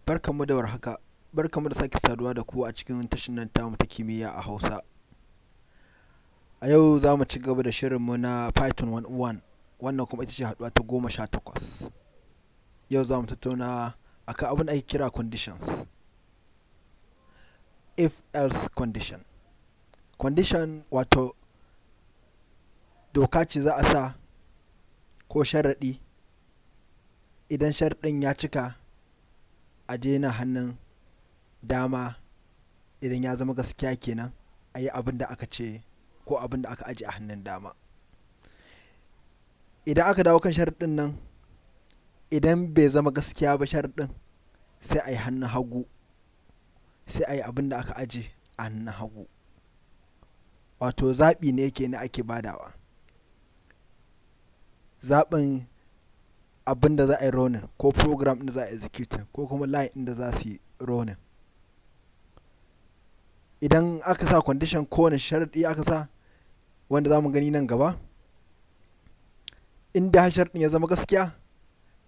Barkanmu da warhaka, barkanmu da sake saduwa da ku a cikin tashan nan tamu ta kimiyya a Hausa. A yau za mu ci gaba da shirinmu na Python 101, wannan kuma ita ce haɗuwa ta 18. Yau za mu tattauna akan abin da ake kira conditions. If else condition. Condition wato doka ce za a sa ko sharaɗi, idan sharaɗin ya cika a je na hannun dama, idan ya zama gaskiya kenan a yi abin da aka ce ko abin da aka aje a hannun dama. Idan aka dawo kan sharaɗin nan, idan bai zama gaskiya ba sharaɗin, sai a yi hannun hagu, sai a yi abin da aka aje a hannun hagu. Wato zaɓi ne kenan ake badawa. Zaɓin abin da za a yi running ko program ɗin da za a executing ko kuma line ɗin da za su yi running. Idan aka sa condition, kowane sharaɗi aka sa wanda za mu gani nan gaba, in dai har sharaɗin ya zama gaskiya,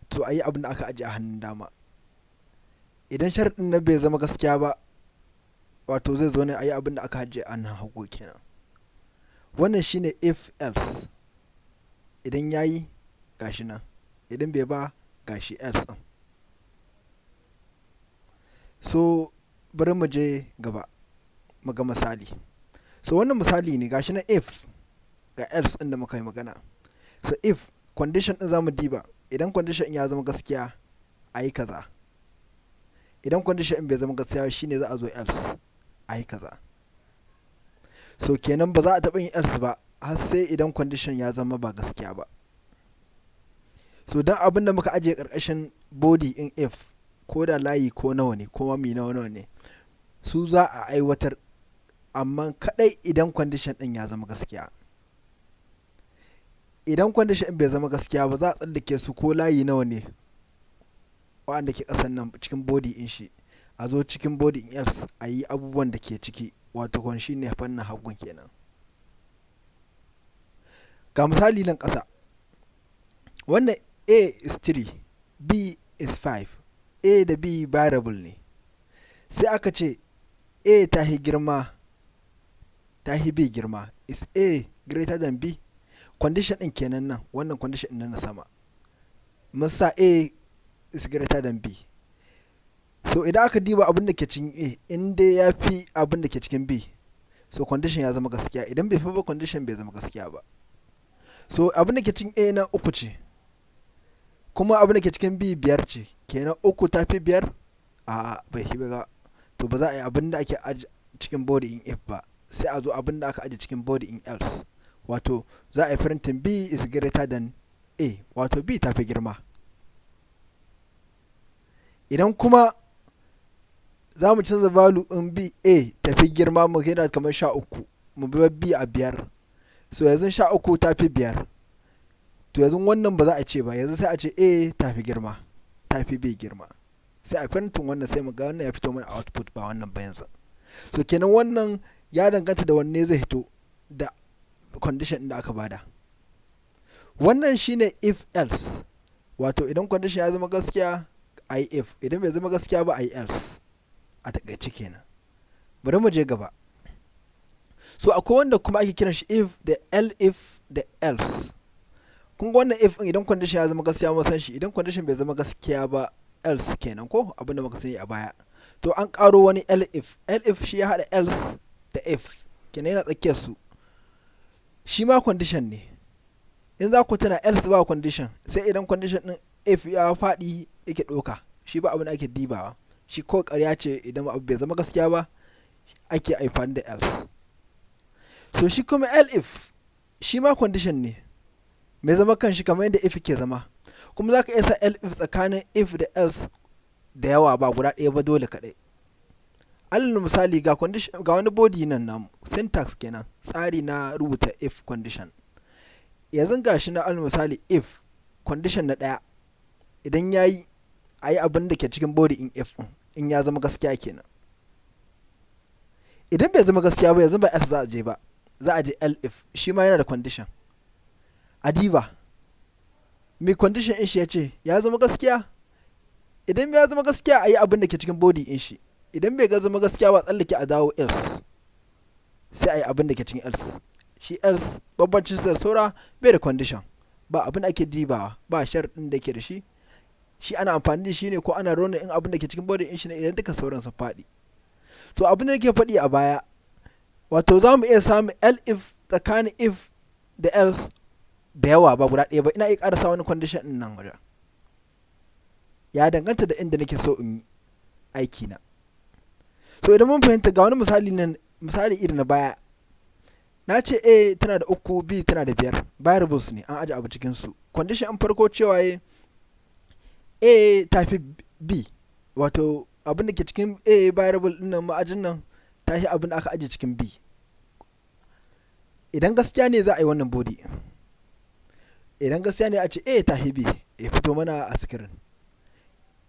to a yi abin da aka aje a hannun dama. Idan sharaɗin nan bai zama gaskiya ba, wato zai zo ne a yi abin da aka ajiye a hannun hagu kenan. Wannan shine if else. Idan ya yi, ga shi nan, idan bai ba, ga shi else ɗin. So bari mu je gaba mu ga misali. So wannan misali ne, ga shi nan if ga else ɗin da muka yi magana. So if condition ɗin za mu diba, idan condition ɗin ya zama gaskiya, a yi kaza. Idan condition ɗin bai zama gaskiya ba, shine za a zo else a yi kaza. So kenan ba za a taɓa yin else ba har sai idan condition ya zama ba gaskiya ba. So don abin da muka ajiye ƙarƙashin body in if, ko da layi ko nawa ne ko mi nawa nawa ne, su za a aiwatar, amma kadai idan condition din ya zama gaskiya. Idan condition ɗin bai zama gaskiya ba, za a tsallake su ko layi nawa ne waɗanda ke ƙasan nan cikin body in shi, a zo cikin body in else a yi abubuwan da ke ciki, wato kon shi ne fannin hagun kenan. Ga misali nan ƙasa. Wannan a is 3, b is 5. A da b variable ne. Sai aka ce a ta hi girma, ta hi b girma. Is a greater than b? Condition ɗin kenan nan, wannan condition ɗin na sama. Mun sa a is greater than b. So idan aka diba abin da ke cikin a, in dai ya fi abin da ke cikin b, so condition ya zama gaskiya. Idan bai fi ba, condition bai zama gaskiya ba. So abin da ke cikin a na uku ce, kuma abin da ke cikin b biyar ce. Kenan uku ta fi biyar? A bai fi ba. To ba za a yi abin da ake aje cikin body in if ba, sai a zo abin da aka aje cikin body in else, wato za a yi printing b is greater than a, wato b ta fi girma. Idan kuma za mu canza value in b, a tafi girma, mu yana kamar 13, mu bi b a biyar. So yanzu 13 ta fi biyar. To yanzu wannan ba za a ce ba, yanzu sai a ce a ta fi girma, ta fi b girma. Sai a printing wannan, sai mu ga wannan ya fito mana output, ba wannan ba yanzu. So kenan wannan ya danganta da wanne zai fito da condition da aka bada. Wannan shine if else, wato idan condition ya zama gaskiya a yi if, idan bai zama gaskiya ba a yi else, a takaice kenan. Bari mu je gaba. So akwai wanda kuma ake kiran shi if da elif da else. Kun ga wannan if, idan condition ya zama gaskiya mun san shi, idan condition bai zama gaskiya ba else kenan, ko abin da muka sani a baya. To an karo wani elif. Elif shi ya haɗa else da if kenan, yana tsakiyar su. Shi ma condition ne. In za ku tuna, else ba condition, sai idan condition din if ya faɗi yake ɗauka. Shi ba abin da ake dibawa, shi ko ƙarya ce, idan abu bai zama gaskiya ba ake amfani da else. So shi kuma elif shi ma condition ne mai zama kan shi kamar yadda if ke zama. Kuma za ka iya sa elif tsakanin if da else da yawa, ba guda ɗaya ba dole kaɗai. Alal misali, ga condition, ga wani body nan namu, syntax kenan, tsari na rubuta if condition. Yanzu ga shi na, alal misali, if condition na ɗaya idan ya yi, a yi abin da ke cikin body in if in ya zama gaskiya kenan. Idan bai zama gaskiya ba, yanzu ba else za a je ba, za a je elif. Shi ma yana da condition. A diba mai condition in shi ya ce ya zama gaskiya. Idan ya zama gaskiya, a yi abin da ke cikin body in shi. Idan bai ga zama gaskiya ba, tsallake a dawo else, sai a yi abin da ke cikin else. Shi else, bambancin da saura, bai da condition, ba abin da ake dibawa, ba sharaɗin da ke da shi. Shi ana amfani da shi ne ko ana running in abin da ke cikin body in shi ne idan duka sauran sun faɗi. So abin da nake faɗi a baya, wato za mu iya samun elif tsakanin if da else da yawa, ba guda ɗaya ba. Ina iya ƙara sa wani condition ɗin nan wajen, ya danganta da inda nake so in yi aiki na. So idan mun fahimta, ga wani misali nan, misali irin na baya. Na ce A tana da uku, B tana da biyar, variables ne, an aje abu cikin su. Condition in farko cewa A ta fi B, wato abin da ke cikin A variable ɗin nan, ma'ajin nan, ta fi abin da aka aje cikin B. Idan gaskiya ne, za a yi wannan body. Idan gaskiya ne, a ce A ta fi B, ya fito mana a screen.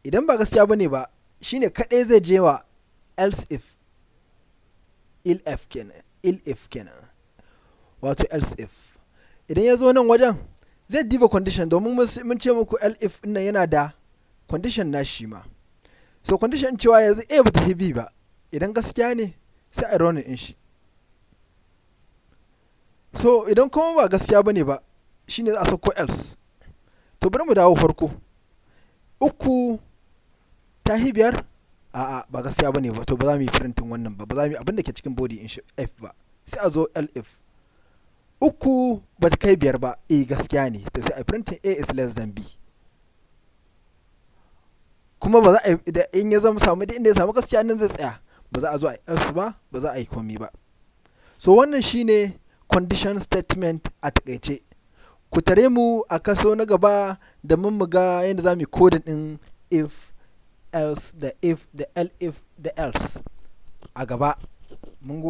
Idan ba gaskiya bane ba, shine kaɗai zai je wa else if, elif kenan, elif kenan, wato else if. Idan ya zo nan wajen, zai diba condition, domin mun ce muku elif nan yana da condition na shi ma. So condition cewa yanzu A bata fi B ba, idan gaskiya ne, sai a running din shi. So idan kuma ba gaskiya bane ba, shine za a sauko else. To bari mu dawo farko. Uku ta hi biyar? A'a, ba gaskiya bane ba. To ba za mu yi printing wannan ba, ba za mu yi abin da ke cikin body in shi if ba. Sai a zo elif. Uku ba ta kai biyar ba? Eh, gaskiya ne. To sai a printing A is less than B. Kuma ba za a da in ya zama samu, inda ya samu gaskiya nan zai tsaya, ba za a zo a else ba, ba za a yi komi ba. So wannan shine condition statement a takaice. Ku tare mu a kaso na gaba da mun mu ga yadda za mu yi coding din if, else, da if, da elif, da else a gaba. Mun